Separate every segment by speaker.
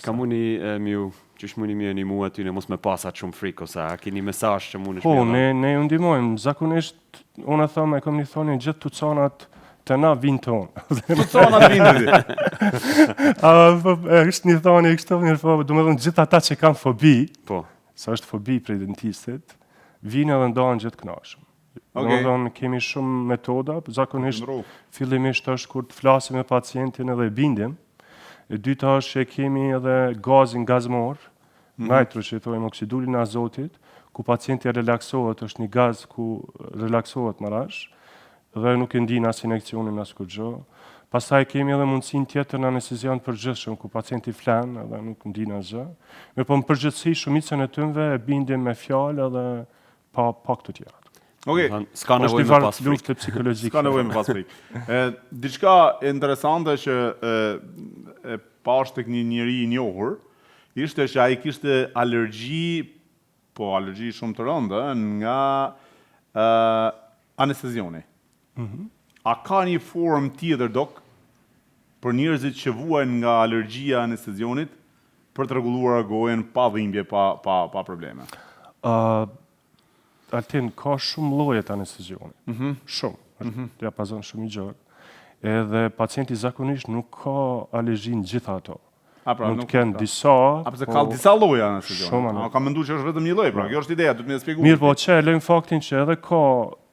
Speaker 1: Çka muni e, mi ju, qysh muni mi e nimu aty në mos me pas atë shumë frikë, ose a keni mesazh që mundesh
Speaker 2: Po,
Speaker 1: mi
Speaker 2: ne, ne ju ndihmojmë. Zakonisht, unë e them, e kam një thonin, gjithë tucanat të na vinë të unë.
Speaker 3: Tucanat vinë ti.
Speaker 2: A, po, e, është një thonie kështu, mirë, po, do me thënë, gjithë ata që kanë fobi, se është fobi prej dentistit, vinë edhe ndahen gjithë kënaqshëm. Do me thënë, kemi shumë metoda, zakonisht
Speaker 3: Ndru.
Speaker 2: fillimisht është kur të flasim me pacientin edhe e bindim. E dyta është që kemi edhe gazin gazmor, nitro që i thojmë oksidulin e azotit, ku pacienti relaksohet, është një gaz ku relaksohet më rash, dhe nuk e ndin as injeksionin as kurrgjë. Pastaj kemi edhe mundësinë tjetër në anestezion të përgjithshëm, ku pacienti flen edhe nuk ndin asgjë. Mirë po në përgjithësi shumicën e tymve e bindim me fjalë edhe pa këto tjerat.
Speaker 3: Okej.
Speaker 1: Thënë, s'ka
Speaker 2: Është
Speaker 1: nevojë
Speaker 2: një
Speaker 1: me
Speaker 2: farë
Speaker 1: pas frikë.
Speaker 2: lufte psikologjike.
Speaker 3: S'ka nevojë me pas frikë. E, diçka interesante që e pash tek një njeri i njohur, ishte që ai kishte alergji, po alergji shumë të rëndë, nga anestezioni. A ka një formë tjetër, dok, për njerëzit që vuajnë nga alergjia e anestezionit për të rregulluar gojën pa dhimbje, pa probleme?
Speaker 2: Altin, ka shumë lloje të anestezionit. Shumë. Është diapazon shumë i gjerë. Edhe pacienti zakonisht nuk ka alergji në gjitha ato.
Speaker 3: A pra,
Speaker 2: Mund
Speaker 3: nuk
Speaker 2: të kenë
Speaker 3: ka.
Speaker 2: disa.
Speaker 3: A pse
Speaker 2: po
Speaker 3: ka disa lloje anestezionit?
Speaker 2: Shumë anë.
Speaker 3: A kam menduar që është vetëm një lloj, pra kjo është ideja, duhet më shpjeguar.
Speaker 2: Mirë, po që e lëjmë faktin që edhe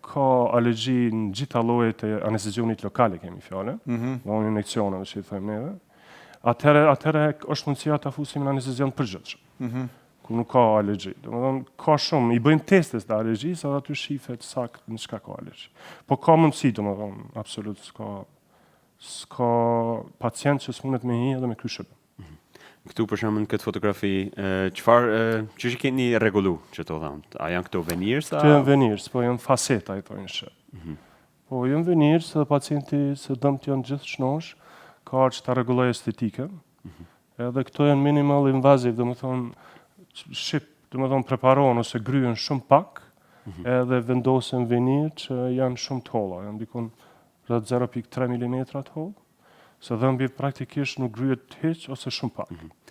Speaker 2: ka alergji në gjitha llojet e anestezionit lokal e kemi fjalën, mm -hmm. injeksioneve që i thojmë neve. Atëherë është mundësia ta fusim në anestezion të përgjithshëm. Ku nuk ka alergji. Domethënë ka shumë, i bëjmë testet të alergjisë edhe aty shifet sakt në çka ka alergji. Po ka mundësi, domethënë, absolut s'ka pacient që s'mundet me hi edhe me kry shërbim.
Speaker 1: Këtu për shembull në këtë fotografi, çfarë qysh i keni rregullu që to dhamë? A janë këto veneers a?
Speaker 2: Këto janë veneers, po janë faseta i thonë shë. Po janë veneers edhe pacienti se dëmt janë gjithë shnosh, ka ardhur që ta rregullojë estetikën. Edhe këto janë minimal invasive, do më thonë, shqip, do më thonë preparohen ose gryen shumë pak, edhe vendosen veneer që janë shumë të holla, janë dikun rreth 0.3 mm të hollë, se dhëmbi praktikisht nuk gryet hiq ose shumë pak.